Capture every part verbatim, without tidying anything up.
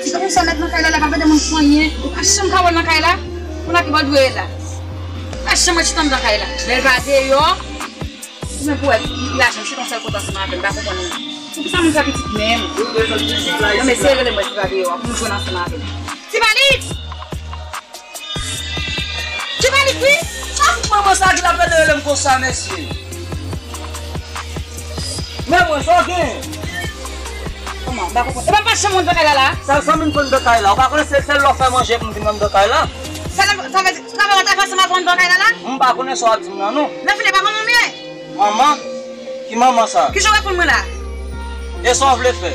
Ti kòm sa mèt nan kay la, la pa fè de moun fè anyen. Ou pa janm ka wè l nan kay la. Moun la ki bò dwe la. Ou pa janm wè chita anndan kay la. Lè l pa deyò, ou menm pou wè, li pa janm chita yon sèl kote ansanm avè l, m pa konprann ou. Poukisa moun sa pitit menm? Non, men se rele mwen Ti Palit, pou m jwenn ansanm avè l. Ti Palit! Ti Palit, wi! Sa fout manman sa ki t ap rele rele m konsa, mesye? Men mwen, sa w gen? Kòman? M pa konprann. E pa pa chanm moun nan kay la, la? Sa zanmi m konn nan kay la. Ou pa konnen se sèl lè w fè manje pou m vin nan kay la? Sa, sa vle di, travay w ap fè ansanm avè w nan kay la, la? M pa konnen sa w ap di m nan, non. Nan fini, pa manman m ye? Manman? Ki manman sa? Kijan w reponn mwen la? E sa w vle fè?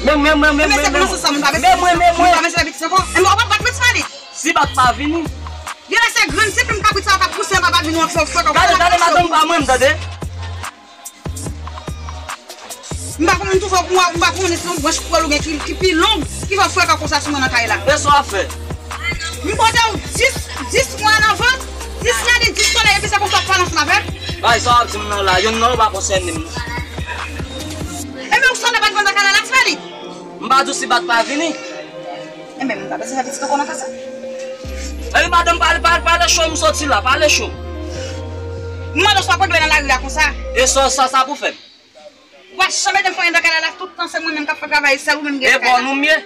Men mwen, men mwen, men mwen, men mwen, men mwen, men mwen. Enben, w ap bat mwen, Ti Palit. Si bat pa vini. Gen lè se grenn ti plim kabrit sa w ap pouse anba bat vini w ap fè w fwèk. Gade, gade madanm pa mwen, tande. M pa konn twouve w, m pa konnen se yon branch pwèl ou gen ki, ki pi long, ki fè w fwèk konsa sou mwen nan kay la. E sa w ap fè? M pote w dis, dis mwa nan vant, dis lane, dis solèy, epi se konsa w ap pale ansanm avè m? Bay sa w ap di m nan la, youn nan yo pa konsène m. Enben, ou sot nan bat vant nan kay la, la, Ti Palit? M pa di w si bat pa vini. Enben, m pa bezwen fè pitit ankò nan kay sa. Epi madanm, pale, pale, pale cho, m soti la, pale cho. M mande w sa w ap regle nan lari a konsa. E sa, sa, sa pou fè m? Ou pa janm ede m fè anyen nan kay la, la, tout tan se mwen menm k ap fè travay, sèl ou menm gen nan kay la. E bòn ou m ye?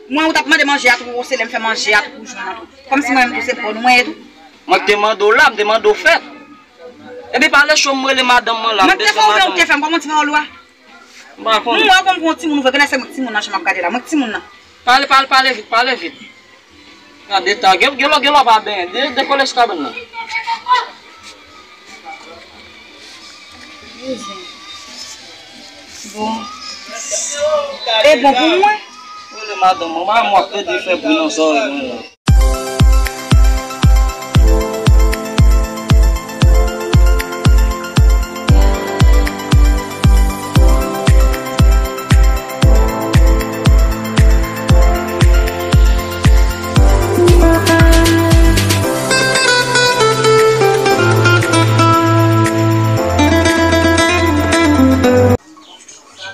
Mwen, ou t ap mande manje a tou, se lè m fè manje a tou pou jwenn an tou. Kòmsi mwen menm tou se bòn ou mwen ye tou. Mwen k te mande w la, m te mande w fè. Epi pale cho, m rele madanm mwen la, m bezwen madanm mwen. Mwen k te fè w, ou te fè m, kòman w ti pa wè w lwa? M pa konnen. M wè w kòm yon timoun, ou vre, genlè se mwen k timoun nan, jan m ap gade la. Mwen k timoun nan. Pale, pale, pale vit, pale vit. Gade ta, gen, gen lò, gen lò pa benyen, de, dekole sou kabann nan. Bon. E bon pou mwen? Rele madanm mwen, madanm mwen ap plede fè bri nan zòrèy mwen la.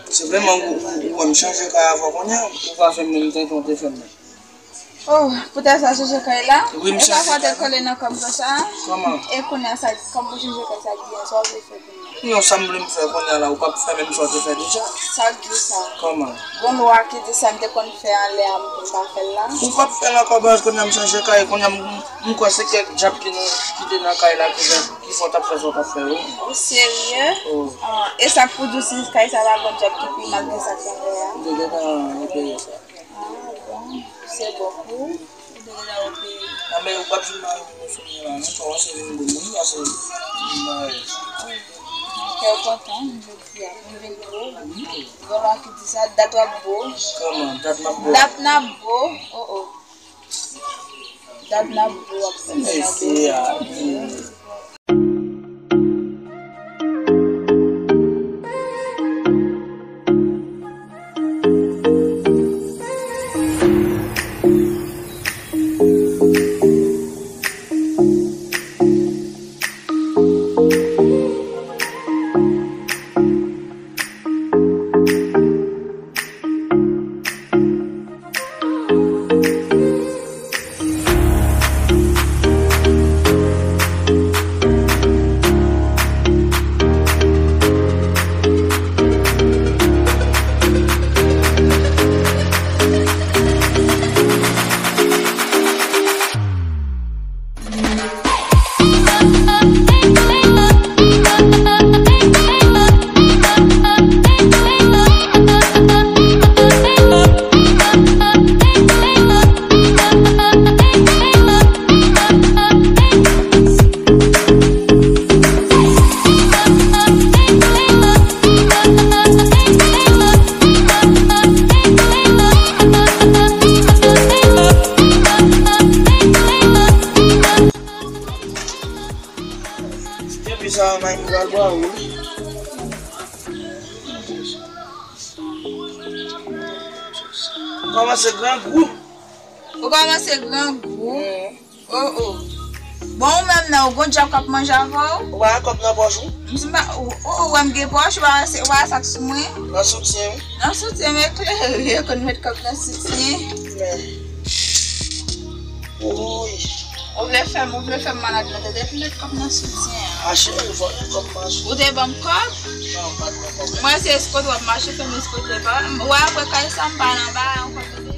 Se vrèman ou, ou, ou wè m chanje kay avè w kounye a, ou pa fè m menm tenten w te fè m nan. Oh, poutèt sa chanje kay la? Wi, m chanje kay la. E pafwa te kole nan kò m konsa? Kòman? E kounye a sa, kòm ou chanje kay sa, gen sa w vle fè kounye a? Non, sa m vle m fè kounye a la, ou p ap fè menm sa w te fè deja. Sa k di sa? Kòman? Gon lwa ki di sa m te konn fè anlè a, m pa fè l la. Ou p ap fè l ankò, baz, kounye a m chanje kay, kounye a m, m kwè se kèk djab ki nan, ki te nan kay la ki fè, ki fè w t ap fè sa w t ap fè yo. Ou serye? Oh. Ah, e sa k pou di w si kay sa pa gon djab ki pi mal ke sa k anlè a? Ou te gentan repere sa. Ah, bon. Se bon pou ou. Ou te gentan repere. Ah, men ou p ap fin mare m sou mwen la, non, kòmanse vin gwo moun, paske m mare. Kè w kontan, jodi a, pou m vin gwo. Wi. Vòlò ki di sa, dat w ap bo. Kòman? Dat m ap bo? Dat n ap bo. Oh, oh. Dat n ap bo ap fè nan mesye a. Kòmanse grangou. Ou kòmanse grangou? Mm. Oh, oh. Bon, ou menm nan, ou gon djab k ap manje avè w? Ou pa wè kòb nan pòch ou? M si pa, ou, ou, ou wè m gen pòch, ou pa wè se, ou pa wè sa k sou mwen? Nan soutyen, wi. Nan soutyen, m eklere, yo konn met kòb nan soutyen. Men. Woy. Ou vle fè m, ou vle fè m malad, men te depi met kòb nan soutyen an. A cheri, fò gen kòb nan soutyen. Ou te ban m kòb? Non, m pa t ban kòb. Mwen se eskote w ap mache, fè m eskote pa. Ou wè apre kay sa m pa nan ba ankò tande.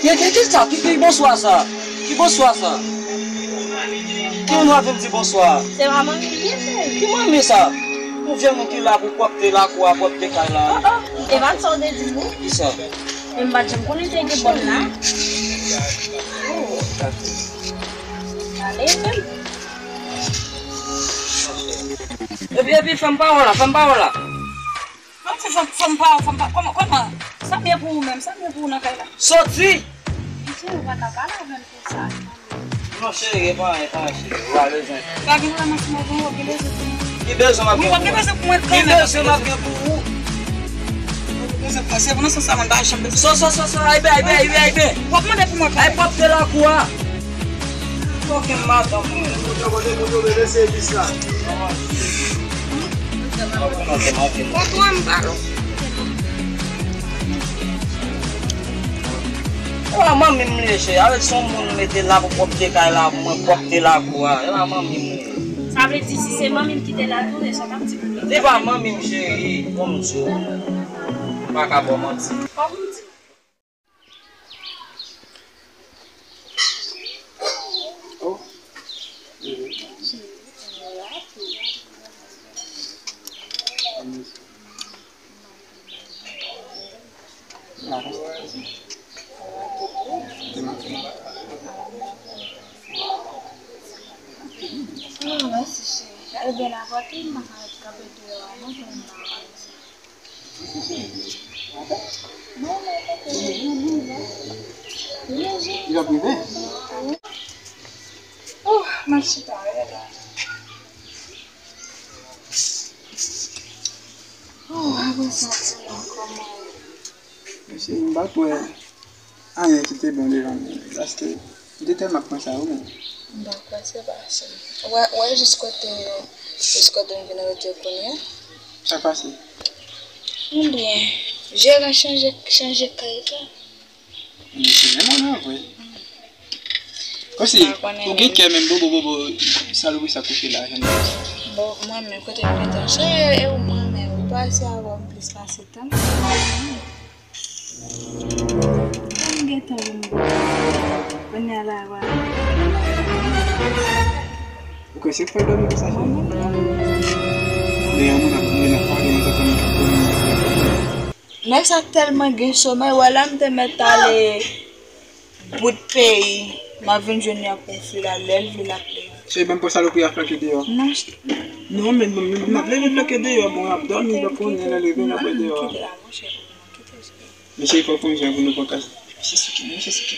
Ye, ki, ki sa? Ki, ki bonswa sa? Ki bonswa sa? Ki moun w ap vin di bonswa? Se manman m li ye, cheri. Ki manmi sa? Yon vye moun ki la pou pwòpte lakou a, pwòpte kay la. Oh, oh, e pa sa w te di m, non? Ki sa? Men m pa t janm konnen te gen bòn la. Oh. Ale menm. Epi, epi, fè m pawòl la, fè m pawòl la. Fè m, fè m, fè m pawòl, fè m pa, kòman, kòman? Sa m ye pou ou menm, sa m ye pou ou nan kay la? Soti! Mesye, ou pa ka pale avè l konsa. Non, cheri, e pa anyen, e pa anyen, cheri. Ou pa bezwen. Pa gen pwoblèm ansanm avè w, w ap gen bezwen pou mwen. Ki bezwen m ap gen pou ou? Wi, w ap gen bezwen pou mwen kanmenm. Ki bezwen m ap gen pou ou? W ap gen bezwen pou mwen. Se pou nan sans sa, mwen pa janm bezwen. So, so, so, so, aybe, aybe, aybe, aybe. W ap mande pou mwen kanmenm. Ay, pwòpte lakou a. Fòk m madanm mwen. Kote w, kote w, kote w, bebe, se epis la. Patwon m, pardon. E pa manmi m li ye, cheri. Avèk se yon moun mete la pou pwòpte kay la, pou mwen pwòpte lakou a. E pa manmi m li ye. Sa vle di, si se manmi m ki te la tou, e sa w t ap di pou li? Li pa manmi m, cheri. Bon, m di w. M pa ka ba w manti. Kòman m di? Oh. Oh, mèsi, cheri. Ebyen, la pati, m pa ka ret kanpe deyò a non, pou m pa manje. Li ap rive. Oh, m ap chita, rete la. Oh, apre sa, ti moun, kòman ye? Mesye, m pa t wè anyen ki te bon devan mwen, paske m te tèlman ap panse a ou menm. M pa kwè se pase. Ou wè, ou wè jis kote, jis kote m vin rete kounye a? Sa k pase? Ebyen, jeran chanje, chanje kay la. Mesye, renmen w nan vre. Kòmsi, ou gen kè menm, bobo, bobo, salopri sa kouche la, jèn gason. Bon, mwen menm, kote m gentan chanje, e ou mwen menm, ou pase avè m plis pase tan. Mwen gentan vin bon. Kounye a la, wè. Ou kwè se k fè l dòmi konsa, cheri? Mwen menm. Men yon moun ap, moun ap pale, mwen tankou moun k ap pale. Nèg sa tèlman gen somèy, wè lè m te mèt ale bout peyi, m ap vin jwenn li ak yon fi la, lè l vle l ap leve. Cheri, ban m pran salopri a flanke deyò. Non, ch- Non, men, men, men, m ap leve flanke deyò, bon, ap dòmi, lè konnen, lè leve, n ap wè deyò. Kite la, monchè, kite, cheri. Men cheri, fò w fè yon jan pou nou pran kay. Misye souke, men misye souke.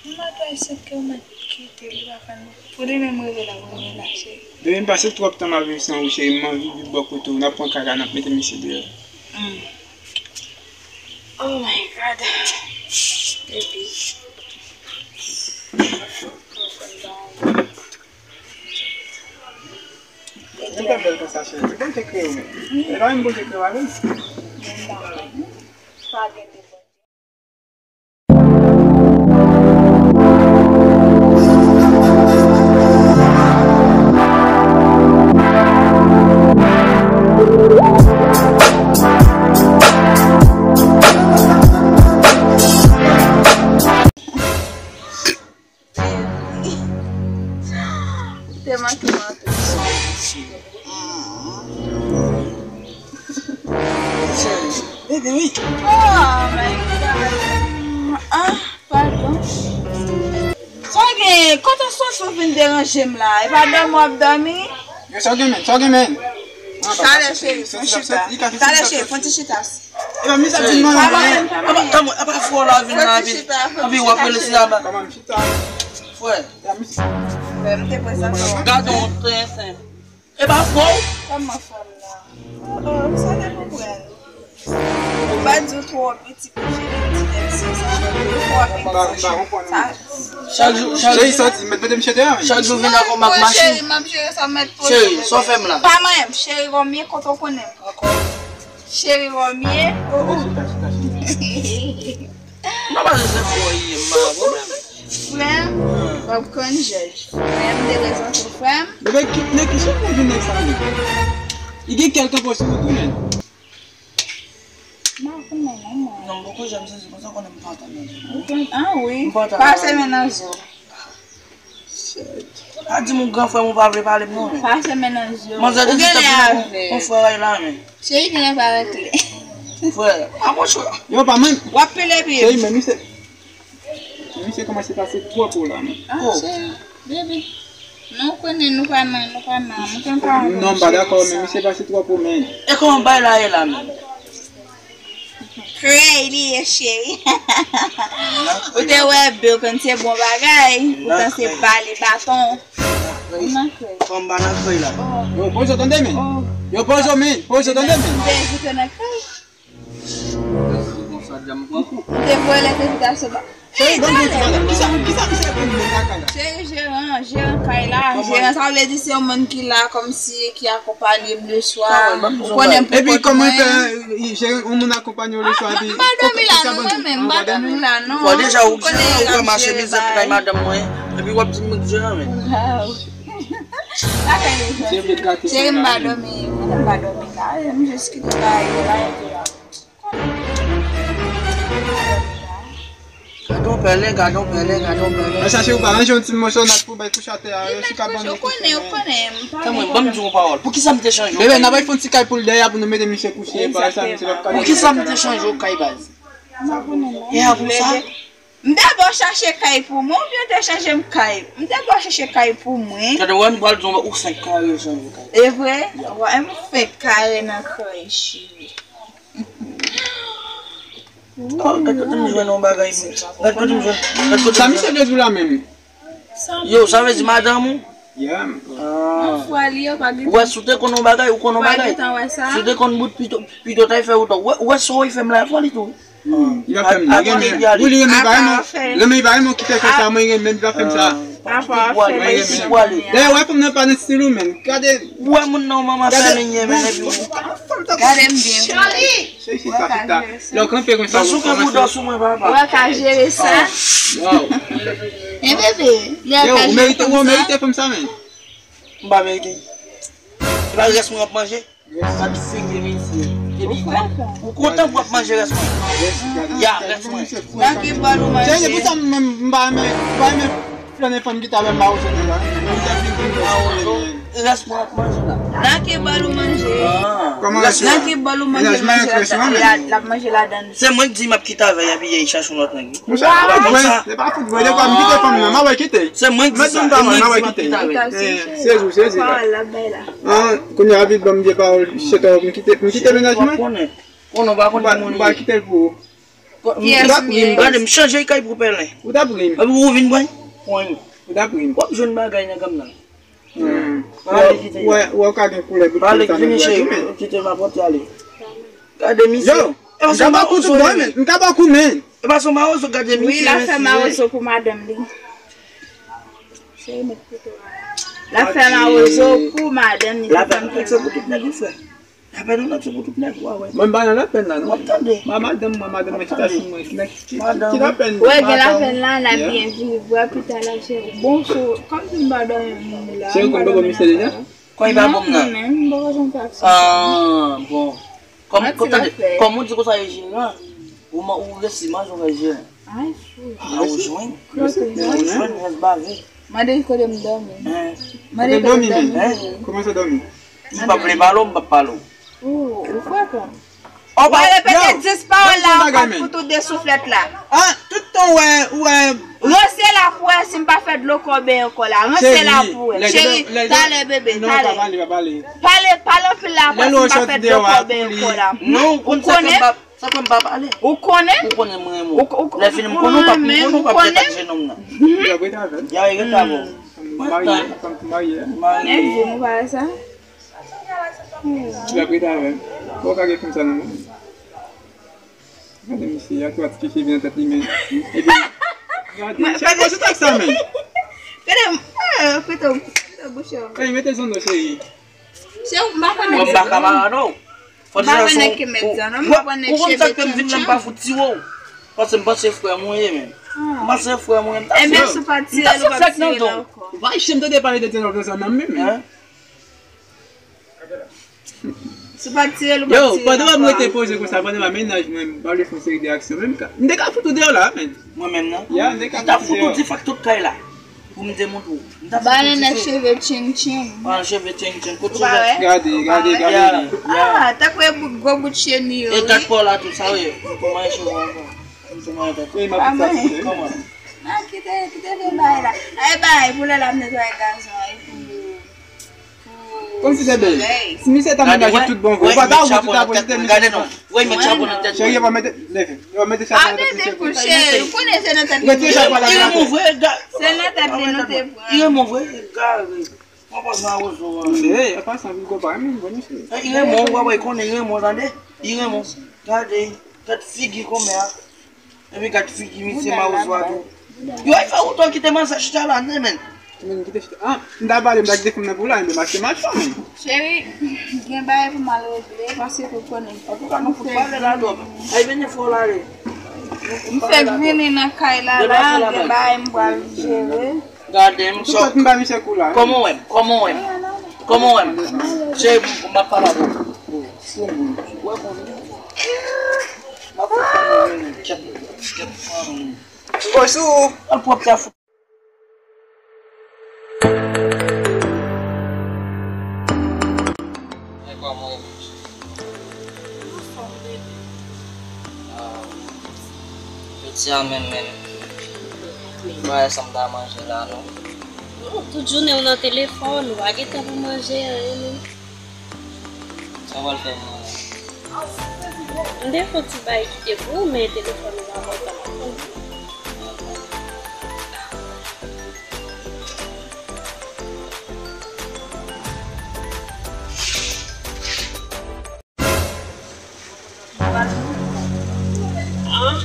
M pa ta eseye ke w mèt kite, li pa fè nou. Pou li menm reve la, reve la, cheri. Bebe, m pase twòp tan m ap viv san ou, cheri, m anvi viv bò kote w. N ap pran kay la, n ap mete misye deyò. Mm. Oh my God. Baby. Ou te bèl konsa, cheri. Se Bondye kreye w menm. E pa menm Bondye kreye w avè m. Pa gen de Bondye. Ou te manke m antre. Cheri, bebe, wi. Oh my God. Ah, padon. Sa w gen? Kote w soti w vin deranje m la? E pa dòmi w ap dòmi? Yo, sa w gen, men? Sa w gen, men? Talè, cheri, fon chita. Talè, cheri, fon ti chita. E pa misye ap vin mande mwen. Apa, apa, apa fò la vin la, epi, epi w ap rele sila ba. Kòman m chita? Frè. Frè, m te prezante w. Gade yon tenten. E pa fò. Kòman fò m la? Oh, oh, sa te konprann. Ou pa di w twò piti pou jere ti tèt sa. Ou twò piti. Sa. Chak jou, chak jou. Cheri, soti, mèt mete m chete a, wi. Chak jou vin ak yon mak machin. Cheri, m ap jere sa, mèt poze. Cheri, sa w fè m la? Pa manyen m, cheri, kòm ye kote w konnen m. Ankò. Cheri, kòm ye. Oh, oh. Chita, chita, chita. Mwen pa bezwen fè w ye, m pa gen pwoblèm. Frè m, w ap konn jèj. Frè m, m te prezante w, frè m. Bebe, ki, nan ki chèf mwen vin nèg sa menm? Li gen kèl kanpe sou wout wi, men. M pa konnen non, mwen. Non, m poko janm sezi konsa, konnen m pa antann nan zye. Ou konn, ah wi. M pa antann. Pase men nan zye w. Shit. Pa di m ou gran frè m ou pa vle pale m non, men. Pase men nan zye w. Manzè te di tanpri non, yon frè w la, men. Cheri, vin ansanm avèk li. Frè, apwoche w. Yo, pa menm. W ap pile pye. Cheri, men misye, men misye kòmanse pase twòp wo la, men. Ah, oh. Cheri, baby. Nou konnen nou pa nan, nou pa nan, nou pa nan. Non, m pa dakò, men misye pase twòp wo, men. E kòman bay la ye la, men? Krèy li ye, cheri. Ou te wè Bill konn se bon bagay, poutan se ba li baton. Ou nan krèy. Fò m pa nan krèy la. Oh. Yo, poze w tande, men. Oh. Yo, poze w, men. Poze w tande, men. M te envite w nan krèy. Ou te voye lèt envitasyon ba. Cheri, ban m di w ti bagay. Kisa, kisa misye ap vin nan kay la? Cheri, jeran, jeran kay la. Kòman? Jeran, sa vle di se yon moun ki la kòmsi, ki akonpanye m le swa. Ou konnen m pou kont mwen. Epi kòman fè, jeran, yon moun akonpanye w le swa, epi m pa dòmi la non, mwen menm, m pa dòmi la non. Bon, deja, ou jeran, ou pral mache bizèt kay madanm mwen, epi w ap di m jeran, men. Wow. Pa fè rezon. Cheri, m pa dòmi, m pa dòmi la, m jis kite kay la, epi la. Gadon pèlen, gadon pèlen, gadon pèlen. Mwen chache ou pa ranje yon ti mòso nòt pou bay kouch atè a, yo si ka ban nou. Ou konnen, ou konnen, m pa. Tanpri, ban m di yon pawòl. Poukisa m te chanje yon kay? Bebe, n a bay fon ti kay pou l dèyè pou nou mete misye kouche, pa sa misye p ap ka. Poukisa m te chanje yon kay, baz? M pa konnen non. E a pou sa? M te bò chache kay pou mwen, oubyen w te chanje m kay? M te bò chache kay pou mwen. Gade, wè, m pral di w, ou fenk kare chanje kay. E vre? Ya. Wè, m fenk kare nan kay, cheri. Oh, gad kote m jwenn yon bagay, men. Gad kote m jwenn, gad kote m jwenn. Sa misye vle di w la menm? Yo, sa vle di madanm ou? Yeah. Ah. Ou wè, si w te konn yon bagay, ou konn yon bagay. Si w te konn bout pito, pito ta fè ou tou. Ou wè, ou wè sa w fè m la, fò li tou. Li pa fè m, li renmen. Wi, li renmen, li pa renmen. Renmen, li pa renmen, kite fè sa, mwen renmen, li pa fè m sa. Apa w ap fè li. Dayè, wè fanm nan pa nan stil ou, menm. Gade. Ou wè moun nan, manman fè li renmen, epi ou. Gade m byen. Cheri, chita, chita. Lè w kanpe konsa, ou kòmanse. Ou ka jere sa. Wow. E bebe, lè w ka jere konsa. Ou merite fanm sa, menm. M pa merite. E pa rès mwen w ap manje? Gad figi misye. Epi ou kontan pou w ap manje rès mwen? Ya, rès mwen. Nan ki bòl ou manje? Cheri, se pou sa m, m pa renmen, m pa renmen flannen fanm ki ta wè m mawozo la. Mawozo? Rès mwen w ap manje la. Nan ki bòl ou manje? Kòman rès yo? Nan ki bòl ou manje, manje la, l ap manje ladan l. Se mwen ki di m ap kite avè y, epi y chache yon lòt nèg. Monchè, pa fout vre, se pa fout vre. Defwa m kite fanm nan, m ap kite. Se mwen ki di sa, e mwen ki di m ap kite avè l. Sezi w, sezi la. Pawòl l ap bay la. Kounye a, vin ban m vye pawòl, se tò, m kite, m kite mennaj mwen. Konnen w pa konn ki moun li ye. M pa kite l pou ou. Kiyès m ye? Gade, m chanje kay pou pèlen. Ou t ap ri m. Epi ou vin pran? Pran. Ou t ap ri m. W ap jwenn bagay nan gam nan. Pale, kite. Wè, wè, w ka gen koulè bout. Pale, vini cheri, kite m apòte ale. Gade misye. Yo, m ka ba w kou tout bon, men. M ka ba w kou, men. E pa son mawozo, gade misye. Wi, l ap fè mawozo pou madanm li. Cheri, met kouto a. L ap fè mawozo pou madanm li. L ap fè mawozo pou tout nèg ou fè. Lapèn ou nan ti pou tout nèg ou a wè. Mwen m pa nan lapèn la non. W ap tande. Ma madanm mwen, madanm mwen chita sou mwen. Ki lapèn? Wè gen lapèn la, n ap byen viv. Wè pita la cheri. Bon sou, kòmsi m pa dòmi moun la. Cheri, konn bebe misye deja? Kòman li pa bon nan? Non, men m pa janm fè aksyon. Ah, bon. Kòm ou di konsa Rejina, ou resi manje yon Rejina. Ay, fou. Ah, ou jwenn? Ou jwenn rès bave. Mande kote m dòmi. Mande kote m dòmi. Kòman sa dòmi? M pa vle pale w, m pa pale w. Ou, ou frekan. Ou repete dis pawòl la ankò pou tout de souflèt la. Ah, tout tan ou wè, ou wè. Ranse la pou wè si m pa fè dlo kò benyen kò la. Ranse la pou wè. Cheri, talè bebe, talè. Pale, pale anpil la ankò si m pa fè dlo kò benyen kò la. Non, ou konn sa ke m pa, sa ke m pa pale. Ou konnen? Ou konnen m renmen w. Lè fini m konnen w pa, m konnen w pa fè tak jenòm nan. Y a rete avè m. Mwen tann. Mwen tann. Mwen tann. Mwen tann. Li ap rete avè m. Bon, w ka gen fanm sa nan men. Gade misye, y a twa ti cheve nan tèt li, men. Epi, gade, cheri, mwen sou tèks sa, men. Gade, ah, kote w, kote w bouche w. Ey, mete zòn nan, cheri. Cheri, m pa konnen. Mwen pa kamarad ou. Fò deja son, ou, ou konn sa k fè m vin la, m pa fout tire w. Paske m panse frè m ou ye, men. M panse frè m ou ye, m ta tire w. Ebyen, si w pa tire l, ou p ap tire l ankò. Ou pa janm tande pale de tèlòp nan sa nan menm, men. Si w pa t tire l, ou p ap tire l ankò. Yo, pandan m rete poze konsa, pandan m a mennaj mwen, m pa vle fè yon seri de aksyon, men m ka, m te ka fout ou deyò la, men. Mwen menm nan? Ya, m te ka fout ou deyò. M ta fout ou defakto kay la. Pou m te montre w. M ta fout ou defakto. Ba nan nèg cheve tching tching. Ba nan cheve tching tching. Kot cheve? Gade, gade, gade. Ah, tankou e bout, gwo bout cheni yo, wi. E tèt pa w la tou, sa w ye? M tou manyen cheve w ankò. M tou manyen tèt ou. E m ap sa, kòman? Nan, kite, kite vye bagay la. Ay, bay, pou lè l ap netwaye gazon an, e pou Kòmsi se bèl. Si misye ta menm aji tout bon vre, ou pa ta wè tout apre se te misye. Gade non. Wè, met chapo nan tèt. Cheri, pa mete, leve. Yo mete chapo nan tèt misye vre. Retire chapo la. Li renmen w vre, gade. Se nan tèt li nou te pran. Li renmen w vre, gade. Mwen pa nan wozo a. Ey, an pasan, vin konpare menm, bon, mesye. Li renmen w, w ap wè, konnen li renmen w, tande. Li renmen w. Gade, gade figi kòmè a. Epi gad figi misye mawozo a tou. Yo, e fè ou tou kite manzè chita la, nen, men. Men kite chita. Ah, m ta pale, m ta kite fanm nan pou la, men mache mache, men. Cheri, gen bagay pou m al regle, paske ou konnen. Antouka, nou fout pale la, dòm. Ay, vini fò la, ale. M fèk vini nan kay la, la, gen bagay m pral jere. Gade m. Tout sòt m ba misye kou la. Kòman w wè m? Kòman w wè m? Kòman w wè m? Cheri, m ap pale avè w. Ou wè kòman? M ap pale avè w. Kèt, kèt, fanmi. Bonjou. Al pwòp sa fout. E kòman w ye? Anfòm, bebe. Ah, jodi a menm, menm. Bagay sa m ta manje la, non. Oh, tout jounen w nan telefòn, ou pa gen tan pou manje, anyen, menm. Sa w pral fè mwen? M te fè yon ti bay kite pou ou, men telefòn ou pa pòtab. Ah,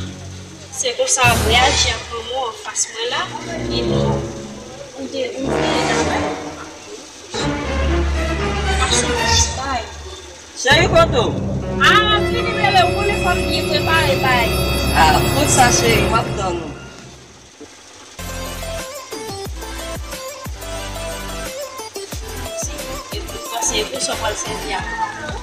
se konsa w ap reyaji ak manman w anfas mwen la, epi ou te, ou vle ret avè l? Cheri, kote w? Ah, m ap vini rele w, konnen fò m byen prepare bay. Ah, kout sa, cheri, m ap tann ou. Epi, panse pou sa w pral sèvi ak manman.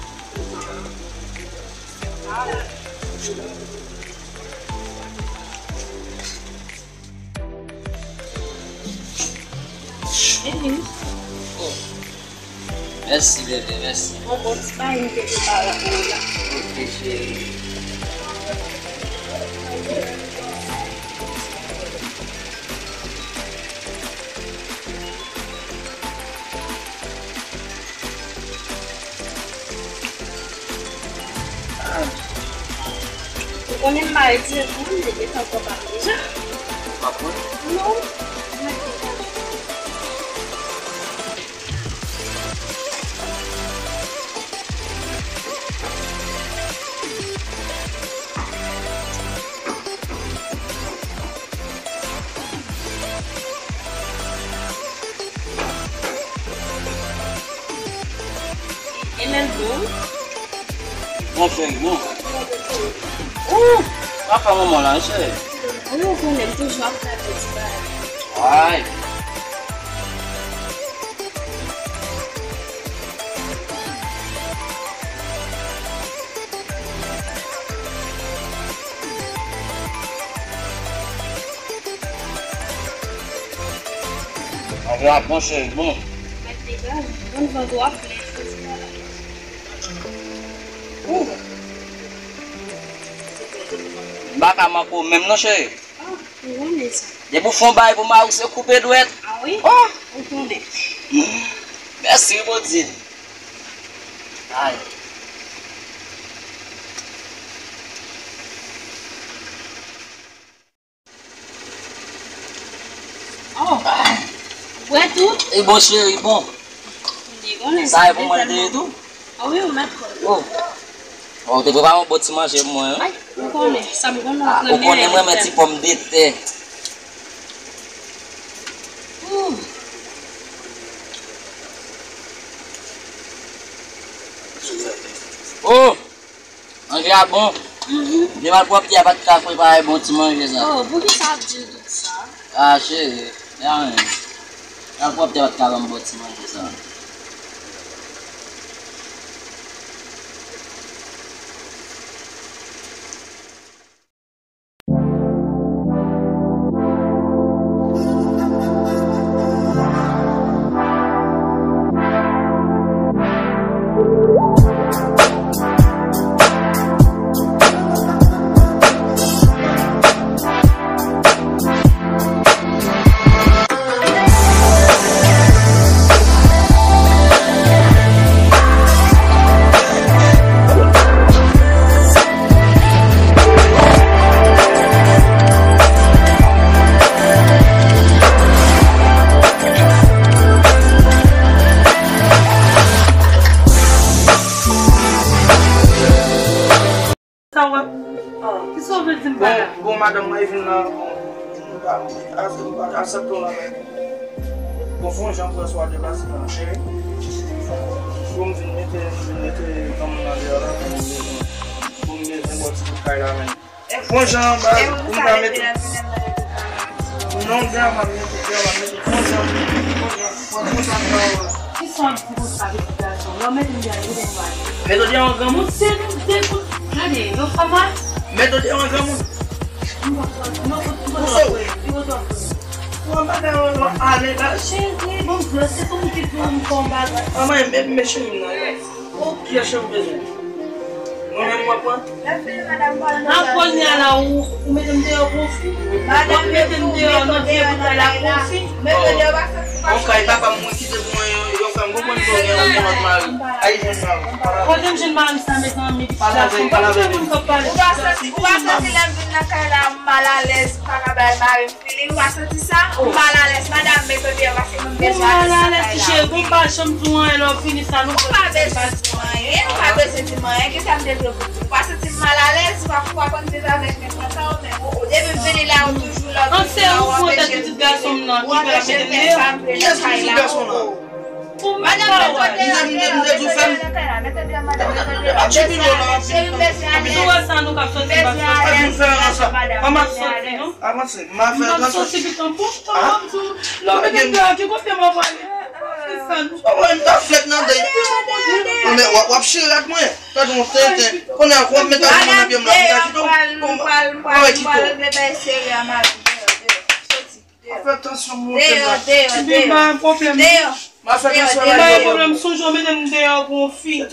Vini. Oh. E Mèsi, bebe, mèsi. Bon, bon, ti bagay m te prepare pou ou la. Ok, cheri. Ou konnen m mare dirèk mwen, m te gentan pran pa m deja. Ou pa pran? Non. E lè l bon? Bon, cheri, bon. Ou pa fè manman la, cheri. Ou konnen m toujou ap fè piti bagay. Ay. Anvi ap bon, cheri, bon. Mèt li bèl, bon vant w ap plen. Ou. M pa ka manke w menm non, cheri. Ah, ou konnen sa. Depi w fè yon bagay pou mari w, se koupe dwèt. Ah wi? Oh! Ou konnen. Mèsi, Bondye. Ay. Oh, ou bwè tou? E bon, cheri, bon. Ou konnen sa e pou mwen l te ye tou? Ah wi, ou mèt konn. Oh. Oh, ou te prepare yon bon ti manje pou mwen, wi. Ay, ou konnen, sa m konnen. Ah, ou konnen mwen renmen ti pòmdetè. Ooh. Oh! Manje a bon. Mhm. Gen malpwòpte a pa t ka prepare bon ti manje sa. Oh, poukisa w ap di l tout sa? Ah, cheri, y a anyen. Malpwòpte a pa t ka ban m bon ti manje sa. Sa w ap, kisa w vle di m pa la? Bon, bon, madanm mwen vin la, bon, m pa, a, m pa ka aksepte w la, men. Bon, fè yon jan pou w swa deplase la, cheri. Bon, m vin mete, m vin mete granmoun nan deyò la, men m bezwen, bon, m bezwen bò ti bout kay la, men. Bon jan, ba, pou m ka mete. Non, dèyè m ap mete, dèyè m ap mete. Bon jan, bon jan, bon jan, bon jan. Ki sa w ap di konsa, pitit gason? Lè w mete m dèyè, kote m pral? Mete w dèyè yon granmoun? Se nou de kout. Gade, yon fanm a. Mete w dèyè yon granmoun. M pa sòti, m pa sòti, m pa sòti. Ki kote w ap pran? Ou anba dèyè w ale la. Cheri, bon, se pou m ki pou m konbat. Manman, men, men cheri m nan. Ou kiyès cheri w bezwen? Mwen menm w ap pran? Nan kounye a la, ou, ou mete m deyò konfi? W ap mete m deyò nan vye bout la konfi? Bon, kay papa m mwen kite pou mwen, yo, yo fè m konprann ke w gen yon lòt mari. Ay, jwenn mari. Kote m jwenn mari m sa, mezanmi? Pale avè l, pale avè l. Ou pa santi, ou pa santi lè m vin nan kay la, m malalèz, m pa ka bay mari m Fili, ou pa santi sa? Ou malalèz, madanm, mete w deyò, paske mwen bezwen ale nan kay la. Ou malalèz, ti cheri, bon, m pa janm di w anyen lè w fini sa, nou. Ou pa bezwen di mwen anyen, ou pa bezwen di mwen anyen, kisa m te dwe pou di? Ou pa santi m malalèz, ou pa, ou pa konn viv avèk nenpòt sa, ou menm, ou, ou, depi m vini la, ou toujou la, ou toujou la, ou anpeche m viv, ou anpeche m fè sa m vle nan kay la. Kiyès ki pitit gason la? Madanm, mete w deyò, mete w deyò, mete w deyò nan kay la, mete w deyò, madanm, mete w deyò. Cheri, m bezwen ale, m bezwen ale, m bezwen ale nan kay la, madanm, m bezwen ale. Avanse, m a fè transfè. Ah. Lè w mete m deyò, ki kote m ap ale? Sa mwen, m ta flèt nan dèy. Konnen w ap, w ap chire ak mwen. Tande yon tenten. Konnen w ap met ajoute nan pye m la, m ta kite w. Bon, m pral, m pral, m pral, m pral regle bagay serye a, madanm. Deyò, deyò, soti. Fè tansyon monte la. Deyò, deyò, deyò. Deyò. M ap fè transfè la. Pa gen pwoblèm, sonje w mennen m deyò pou yon fi. Ou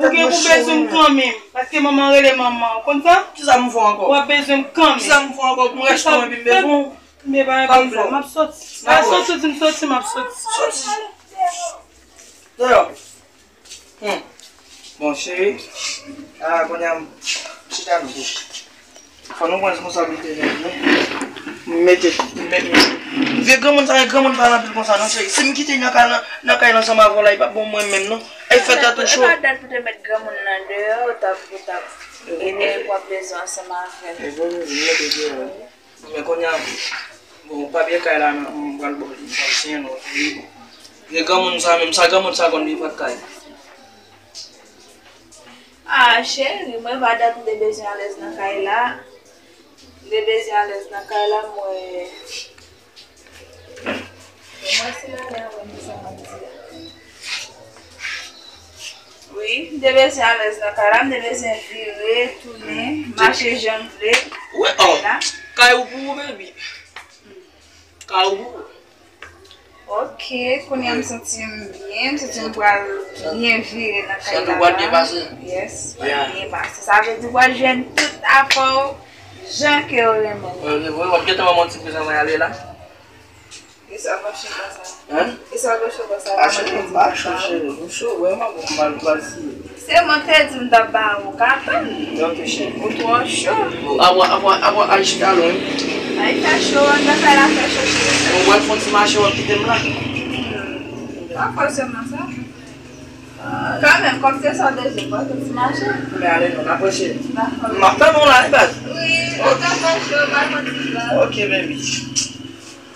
gen pou bezwen m kanmenm, paske manman rele manman, ou konn sa? Kisa m fè ankò? W ap bezwen m kanmenm. Kisa m fè ankò? Pou m rejte w epi m bezwen w? Men pa gen pwoblèm, m ap soti. M ap soti, di m soti, m ap soti. Soti. Deyò. Hmm. Bon, cheri, a, kounye a, m chita nou tou. Fò nou pran responsablite nou, non? M mete, m mete. Vye granmoun sa, vye granmoun pa anpil konsa, non, cheri. Si m kite nan kay, nan, nan kay la ansanm avè w la, e p ap bon mwen menm, non. E fè tèt ou cho. E pa dat pou te met granmoun nan deyò, ou t ap, ou t ap, e w ap bezwen ansanm avè l. E bon, m mete deyò. Men kounye a, bon, papye kay la, non, m pral ba w li, m pral siyen non, wi. Vye granmoun sa menm, sa granmoun sa konn viv ak kay. Ah, cheri, mwen pa dat m te bezwen alèz nan kay la. M te bezwen alèz nan kay la, mwen. Mwen se ale avè m sa m ap di a. Wi, m te bezwen alèz nan kay la, m te bezwen vire, tounen, mache jan m vle. Wi, oh. Kay ou pou ou, baby. Kay ou pou ou. Ok, kounye a m santi m byen, m santi m pral byen vire nan kay la. Santi w pral byen pase? Yes, pral byen pase. Sa vle di w pral jwenn tout afè w jan ke w renmen. Ok, w ap gentan ban m yon ti prezan mwen ale la? E sa w ap chita sa? Hein? E sa w ap chita sa? A, cheri, m pa cho, cheri. M cho vrèman, bon, m al pral siye. Se mwen te di m t ap ba ou, ka tann. Ok, cheri. Ou twò cho. Apre, apre, apre, al chita lwen. Ay, fè cho, anndan kay la fè cho, cheri. Ou pral fè yon ti mache, w ap kite m la? Hmm. Pa fòseman sa. Kanmenm, kòm se sa w te di, pral fè ti mache. Men ale non, n ap pran cheri. Dakò. M ap tann ou la, wi, baz. Wi, ok. Anndan fè cho, pral fè ti mache. Ok, baby.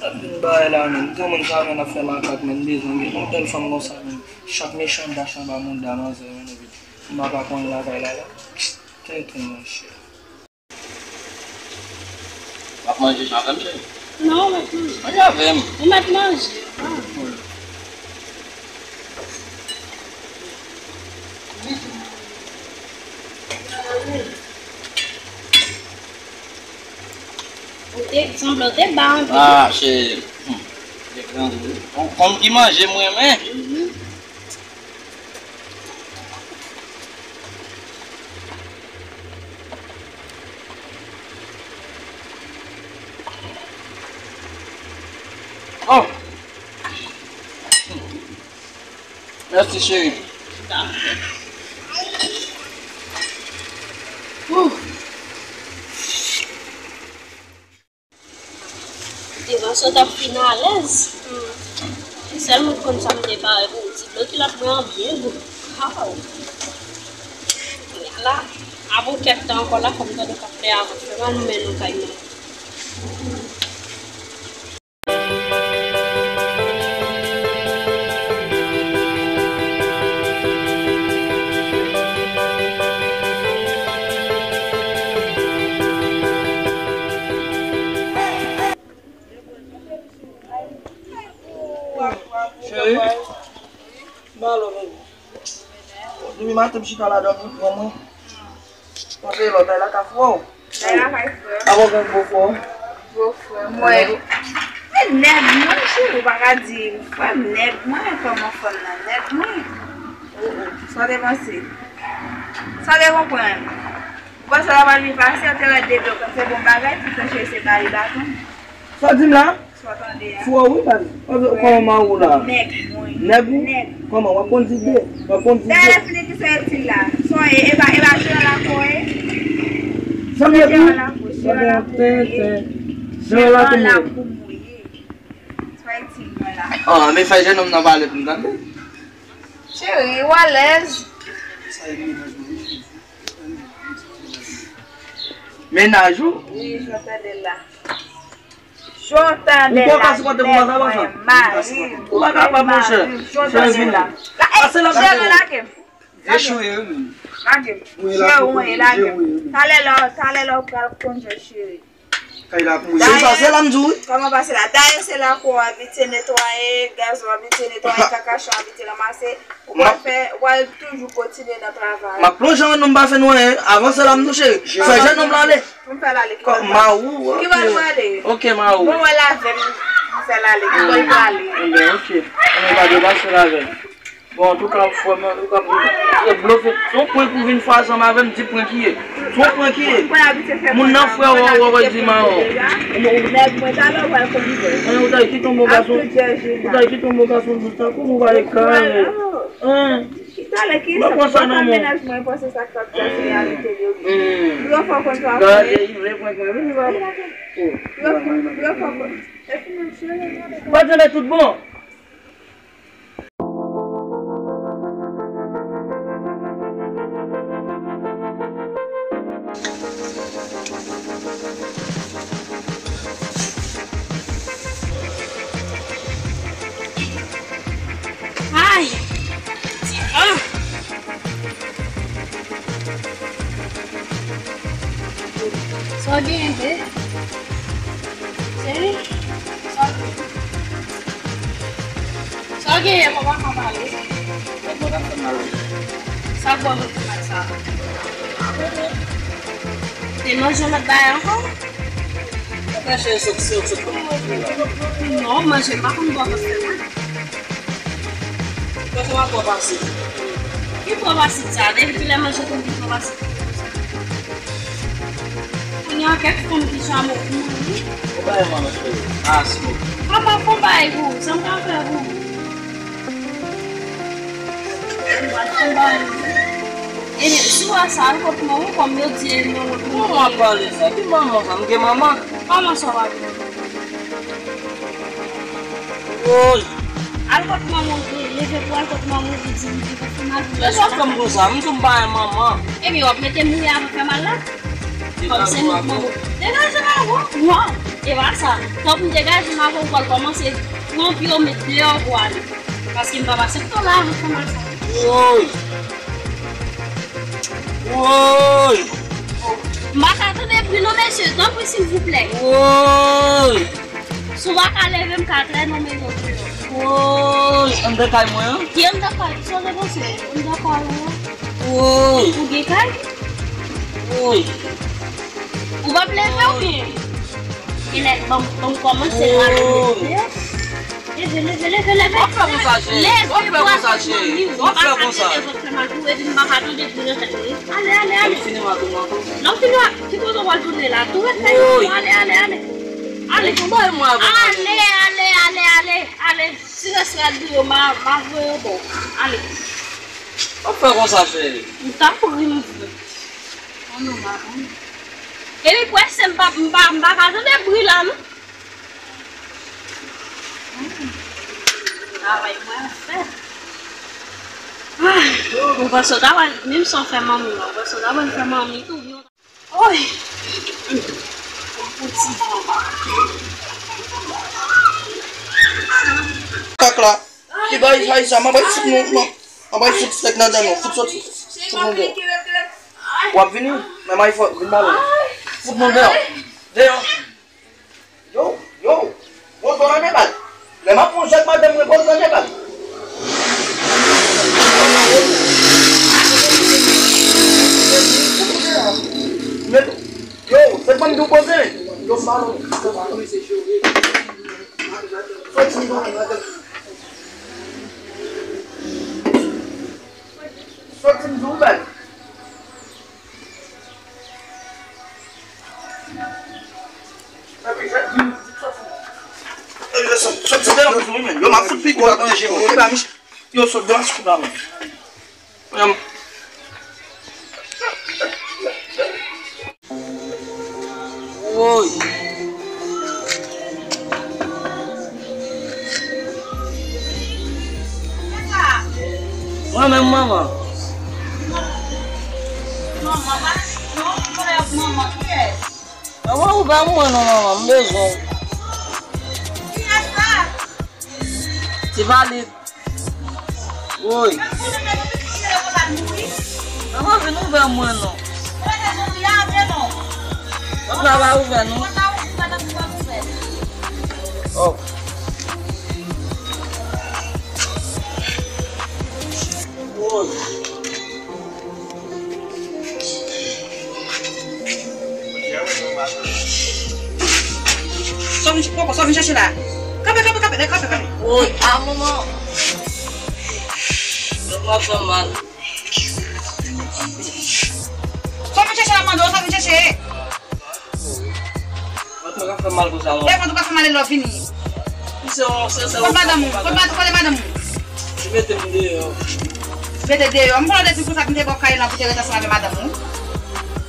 Sa vin bay la menm. Granmoun sa menm ap fè makak menm, bezwen gen yon bèl fanm konsa menm. Chak mechan dach anba mouda manzè menm epi m pa pa konn lakay la la. Tenten monchè. W ap manje jan avè m, cheri? Non, w ap manje. Manje avè m. Ou mèt manje. Ah. Ou te sanble w te ba anpil. Ah, cheri. Hmm. Te grangou wi. Yon fanm ki manje m renmen. Mhm. Oh! Mèsi, cheri. Ou te panse w t ap fin alèz. Se sèl moun k konn sa m te pare pou ou. Ti dlo kilòt mwen an byen gwo. Aw. Kounye a la, apre kèk tan ankò la, fò m tande k ap plè avan. Fè m al mennen w kay mwen. Cheri, ba lò, baby. Depi maten m chita la dòmi, ou pran mwen. Panse lòt ay la ka fè w. Ay la kay frè. Avan gen gwo frè w. Gwo frè mwen. Men nèg mwen, cheri, ou pa ka di frè m, nèg mwen, kòman fanm nan nèg mwen. Sa w te panse? Sa w te konprann? Ou panse w ta pral vin pase, ou te wè dedo konn se bon bagay, poutan cheri se kale baton. Sa w di m la? Sa w tande a? Fò wi baz. Kòman ma ou la? Nèg mwen. Nèg ou? Nèg. Kòman w ap kondui de? W ap kondui de? Dèyè fini ki se itil la. Son e, e pa, e pa jeran lakou e? Sa m ye pou? Jeran lakou, jeran lakou mwen ye. Jeran lakou mwen ye. Se pa itil mwen la. Ah, men fè jennonm nan pale pou m tande. Cheri, ou alèz? Mennaj ou? Wi, jan w tande l la. Jan w tande l la, nèg mwen, mari m, ou pa kapab, monchè. Jan w tande l la. Jere, lage m. Lage m. Jere, lage m. Talè la, talè la, ou pral konn jwe, cheri. Kay la pou mwen. Dayè, se sa, se la m di w, wi. Kòman pase la? Dayè, se lakou w abitye netwaye, gaz ou abitye netwaye, kaka chat w abitye ranmase. Ou pral fè, ou pral toujou kontinye nan travay. M ap plonje anndan, m pa fè nou anyen. Avanse la m tou, cheri. Fè jennonm la ale. Pou m fè l ale, ki bò l prale? Mawou, ok. Ki bò l prale? Ok, Mawou. Bon, wè l avè m. Sèl ale, ki bò l prale? Enben, ok. Enben, pa depase l avè m. Bon, antouka, frè mwen, antouka, pou se blofe. Se yon prank ou vin fè ansanm avè m, di prank li ye. Se yon prank li ye. Moun nan frè w, w, w, w, di mawon. Nèg mwen, talè w pral konn vre. Hein, ou ta kite yon bon gason. Ou ta kite yon bon gason dous tankou m, ou pa gen kare. Hein? Talè ki sa, mwen konn sa nan mennaj mwen, panse sa k ap pase a, mete yo. Yo fò konn sa. Gade, li vle prank mwen, vini, papa. Yo fò, yo fò konn. Patnè, tout bon? Ay! Ah! Sa w genyen, be? Cheri? Sa w genyen? Sa w genyen, papa ka pale. Sa k ba w fè mal sa? Te manje yon lòt bagay ankò? Papa cheri, sot, sot, sot, kòman manje la? Non, manje pa konn bò pastè mwen. Kòman w ap bò pase? Ki bò pase sa? Depi kilè manje konn ki bò pase? Kounye a kèk fanm ki jan mwen wi. Ou bay manman cheri. Aso. Papa, fon bay pou ou. Sa m ka fè pou ou? Ebyen, si w wè sa, al kot manman w, kòm yo di e manman w. Kòman w ap pale sa? Ki manman sa? M gen manman? Kòman sa w pa gen manman? Woy! Al kot manman w, leve pou al kot manman w, di li pou fè mal pou. Kisa w fè m konsa? M di w m pa gen manman. Ebyen, w ap mete m ri avan fè mal la? Kòm se nou k manman w. Degaje m avè w. Non, e pa sa. Tank m degaje m avè w, w pral kòmanse pran pye w met deyò pou ale. Paske m p ap aksepte w la avan fè mal sa. Woy! Woy! M pa ka tande bri non, mesye, tanpri, silvouplè. Woy! Si w pa ka leve m ka trè non, men non deyò. Woy! Anndan kay mwen an? Ki anndan kay? Sa w te panse? Anndan kay ou an? Woy! Ou gen kay? Woy! Ou p ap leve oubyen? Genlè, ban m, ban m kòmanse rale nou deyò. Leve, leve, leve, leve. W ap fè konsa, cheri. W ap fè konsa, cheri. W ap fè konsa. Leve, w ap fè mal pou epi m pa ka tande bri nan tèt mwen. Ale, ale, ale. Fini mato, mato. Lè w fini, ki kote w pral tounen la? Tou rete. Woy. Ale, ale, ale. Ale. Ou bay mwen avan. Ale, ale, ale, ale, ale. Si rès rad li yo, m a, m a voye yo ba w. Ale. W ap fè konsa, cheri. M t ap ri m vre. An non, madanm. Epi prèske m pa, m pa, m pa ka tande bri la, non. Hmm. Travay mwen ap fè. Ah, ou panse w ta pral, menm sa w fè manmi w la, ou panse w ta pral fè manmi tou, vye. Oy! Kaka la. Ki bay sa, sa, m a bay fout nou, m a, m a bay fout sèk nan dan nou. Fout soti. Fout nou deyò. W ap vini? Men may fò, vin ba mwen. Fout nou deyò. Deyò. Yo, yo. Gwo zòn nan men bal. Lè m ap pran jèt madanm mwen, gwo zòn nan men bal. Yo, se pran m tou poze. Yo, m balon. Soti m ba madanm. Soti m di w bèl. Soti deyò pou mwen, yo, m ap fout piga w nan je w. Yo, sot deyò sou la, men. Woy. Mwen menm, manman. Manman, ouvè pou mwen non, manman, m bezwen w. Ti Valit. Woy. Manman, vin ouvè mwen non. Pòt la pa ouvè non. Oh. Woy. Sa w vin, kòkò, sa w vin chèche la? Kanpe, Lè kanpe, kanpe. Woy, a manman. Yo pa fè mal. Sa w vin chèche la, mande w, sa w vin chèche? Mwen pa ka fè mal konsa, non. Lè mwen tou ka fè mal, e lè w vini. Se yon, se, se yon... Kot madanm ou? Kot mad-, kote madanm ou? Li mete m deyò. Mete deyò. M konnen w te di konsa pou m te ba w kay lan pou te ret ansanm avè madanm ou.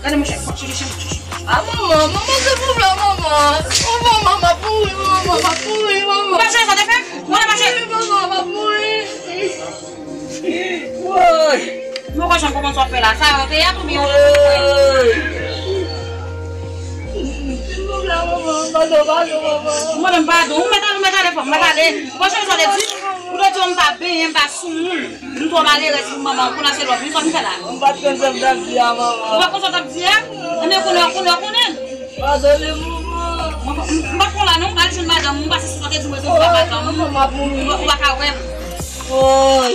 Gade monchè, fòk chèche, chèche, chèche. A manman, manman, silvouplè, manman. O manman, m ap mouri, manman, m ap mouri, manman. Ou pa chèche sa w te fè? Ou pa chèche? Manman, m ap mouri. Woy! Mwen pa janm konprann sa w ap fè la. Sa yo te yap oubyen yo te fè? Silvouplè, manman, padon, padon, manman. Ou mèt ale, ou mèt ale, fò m mèt ale. Ou pa janm sa w te di? Ou te di w m pa benyen, m pa soumoun. M twò malerèz pou manman, kounye a se lòt. Men sa w vin fè la? M pa t konn sa m t ap di a, manman. Ou pa t konn sa w t ap di a? Ebyen, kounye a, kounye a, konnen. Padone, manman. Mwen, m, m pa t konn la non, m al jwenn madanm, m pase sou kote di mwen se ou papa tan. Manman, m ap mouri. Ou pa, ou pa ka wè m. Woy.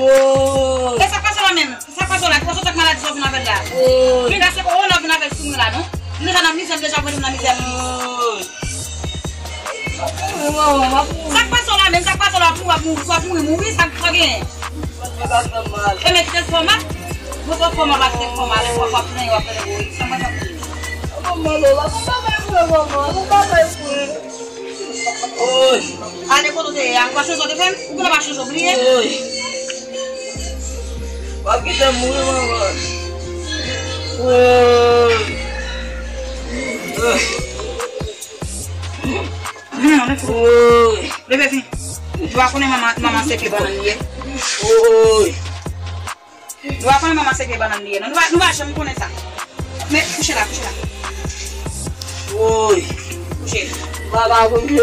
Woy. E sa k pase la menm? Sa k pase la? Ki pase w t ak maladi sa w vin avè l la? Woy. Vin gase kowona w vin avè l sou mwen la non. M deja nan mizè, m deja mete m nan mizè plis. Woy. M ap mouri, manman, m ap mouri. Sa k pase w la menm? Sa k pase w la? W ap mouri, w ap mouri, mouri, sa k, sa k genyen? Mwen pa fè mal. E men kite l fè w mal. Mwen pa fè w mal, pa kite l fè w mal. Lè w ap plenyen, w ap plenyen, woy. Sa mwen t ap di. Manman, Lola, nou pa bay vre, manman, nou pa bay vre. Woy. Ale kote w te ye a, ou pa chonje w te fè m? Ou konnen w pa chonje w bliye? Woy. W ap kite m mouri, manman. Woy. Vini non, leve. Woy. Leve, vini. Nou pa konnen manman, manman se pye bannann li ye. Woy. Nou pa konnen manman se pye bannann li ye non. Nou pa, nou pa janm konnen sa. Men, kouche la, kouche la. Woy. Kouche. Papa, kouche.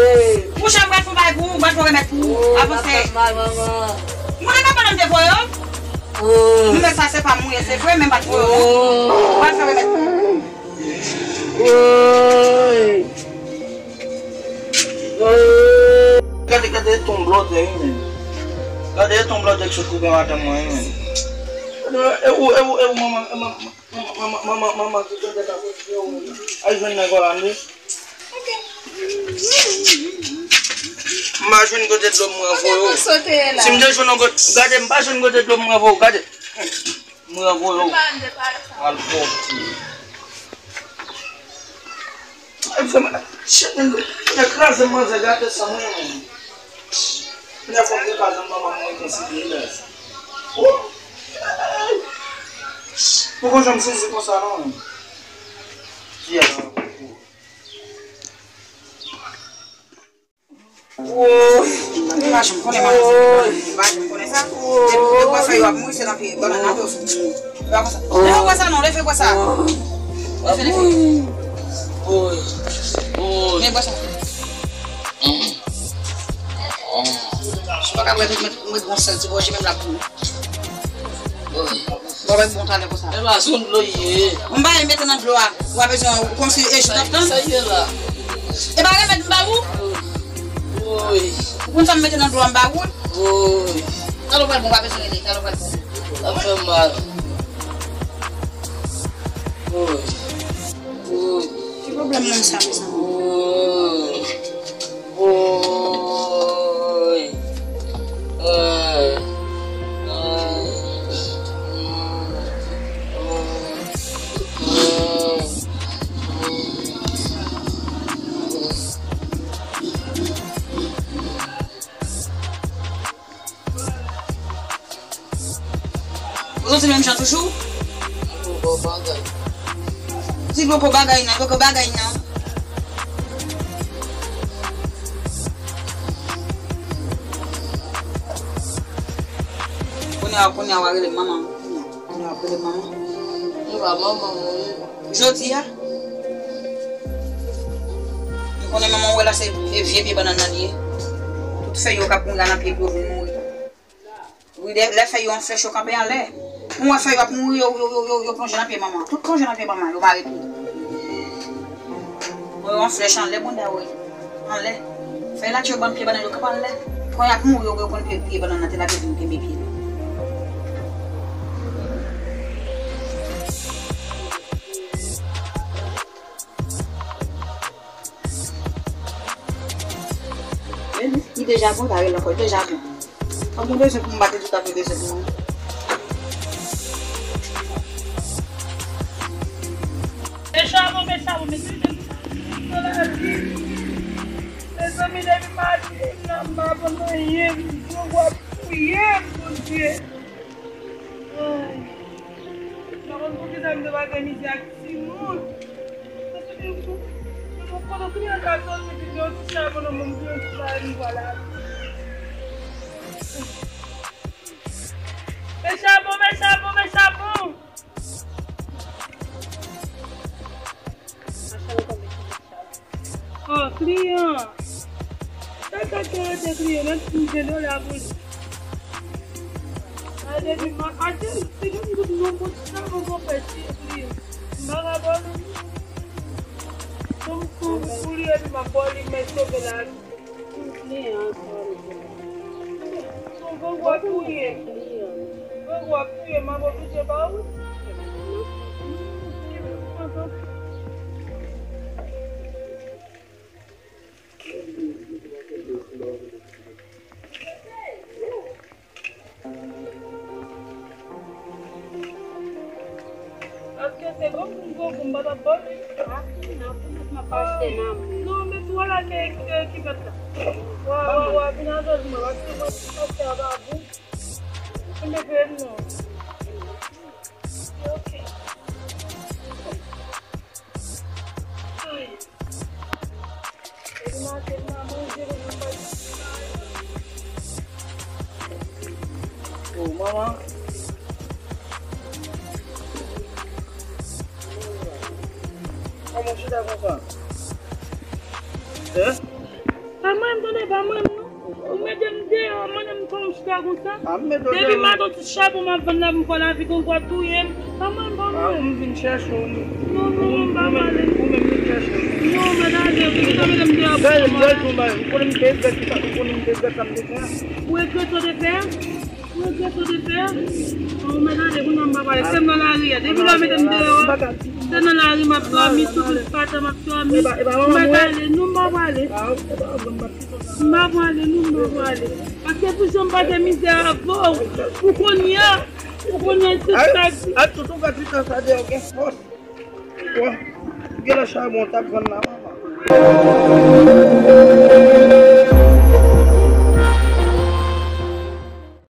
Kouche, m pral fè yon bagay pou ou, m pral fè yon remèd pou ou. Woy, avanse. Papa, manman. M konnen papa nan m te voye w. Woy. Men sa se pa m ou ye, se vre, men m pa t voye w non. M pral fè remèd pou ou. Woy. Gade, gade, ton blòdè, wi, men. Gade, ton blòdè k sot koupe madanm mwen, wi, men. E ou, e ou, e ou, manman, manman, manman, manman, manman, ki blòdè ka sot, e ou, al jwenn nèg la, wi. M pa jwenn kote dlo m ranvoye w. Si m te jwenn yon kote, gade, m pa jwenn kote dlo m ranvoye w, gade. Mwen ranvoye w. Al fò w ti. E fè m, shit, nèg kraze manzè gate san mwen menm. Nèg fò m te kraze manman mwen konsidere. Poko janm sezi konsa non. Ti a. Woy. Mwen pa janm konnen manman se pye bannann li, mwen pa janm konnen sa. Depi w wè fèy yo ap mouri, se nan pye bannann nan tou. Leve bò sa. Leve bò sa non, leve bò sa. Leve, leve. Woy. Woy. Leve bò sa. Ou pa ka wè tout mwen, mwen gon sèl ti bò, je menm la pou. Woy. Bon, mwen bon talè konsa. E pa sou dlo ye. M pa mete nan dlo a. Ou pa bezwen, ou konn si e chita tan. Sa ye la. E pa remèd m ba ou? Woy. Ou konn sa m mete nan dlo a m ba ou? Woy. Talè w pral bon, ou pa bezwen rele. Talè w pral bon. Sa fè mal. Woy. Woy. Ki pwoblèm moun sa, mezanmi? Woy. Woy. Woy. Ou santi menm jan toujou? Ou bon bagay. Di poko bagay nan, poko bagay nan. Kounye a, kounye a, w a rele manman. Kounye a, w a rele manman. Ou pa manman mwen. Jodi a, m konnen manman w wè la se vye pye bannann nan li ye. Tout fèy yo k ap mouri la nan pye pou yo vin mouri. Wi, lè, lè fèy yo an flèch yo kanpe anlè. Pou wè fèy yo ap mouri, yo, yo, yo, yo, yo plonje nan pye manman. Tout plonje nan pye manman, yo mare tou. Mwen wè yon flèch anlè banda w wi. Anlè. Fèy la tire bann pye bannann yo kanpe anlè. Pou y ap mouri, yo, yo konn pye, pye bannann nan te lage vin kenbe pye l. Deja bon, ta rele ankò, deja bon. An mwen bezwen pou m bati tout afè bezwen pou mwen. Mechan, bon, mechan, bon, mechan. Nan lavi. Mezanmi, depi maten, m nan m pa konn anyen. Gwo gwo ap touye m, Bondye. Ay. M pa konn poukisa m te pa gen mizè ak timoun. Mwen konnen tout moun ka soti, di yon ti chabon nan men m, di yon ti bagay, m vwala. Mechan, bon, mechan, bon, mechan, bon. Oh, kliyan. Sa ka te rete kliyan, menm si m gen dola pou li. A, depi ma, a, depi m te gen tout non pou sa, mwen gon pè si kliyan. M pa ka ba li. Son kou pou li, epi m ap ba li, men sove la. Kliyan, sa, m di. Son gon gwa touye. Gon gwa touye, m ap oblije ba ou. Paske se gon pou m gon pou m pa t ap ba li. Ah, nan pou m ap achte nan mwen. Non, men tou ala ke, ke, ki fèt la. Wa, wa, wa, vin avè mwen, paske mwen, paske a ba pou. Mwen te fè non. Ok. Oh, manman. Kòman w chita konsa? Hein? Pa mwen, m tande, pa mwen, non. Ou mete m deyò, mande m kòman m chita konsa. A, m mete w deyò. Depi maten ti chabon m ap vann la, m pran lavi, gon gwa touye m. Pa mwen, pa mwen. A, m vin chèche w. Non, non, non, m pa prale. Ou menm vin chèche w. Non, mèt ale, ou pa mete m deyò pou mwen. Gade, gade, ou konnen m te regrèt sa, ou konnen m te regrèt sa m te fè a. Ou regrèt sa w te fè a? Oh, mèt ale, kounye a m pa prale. Se m nan lari a. Depi lè w mete m deyò a, se nan lari m ap dòmi, sou pil pata m ap dòmi. Mèt ale, non, m pa prale. M pa prale, non, m pa prale. Paske pou jan m pase mizè avè w, pou kounye a, pou kounye a, se sa k di. A, tout ou ka chita sa deyò, gen fòs. Bon, gen lè chabon t ap vann la, manman.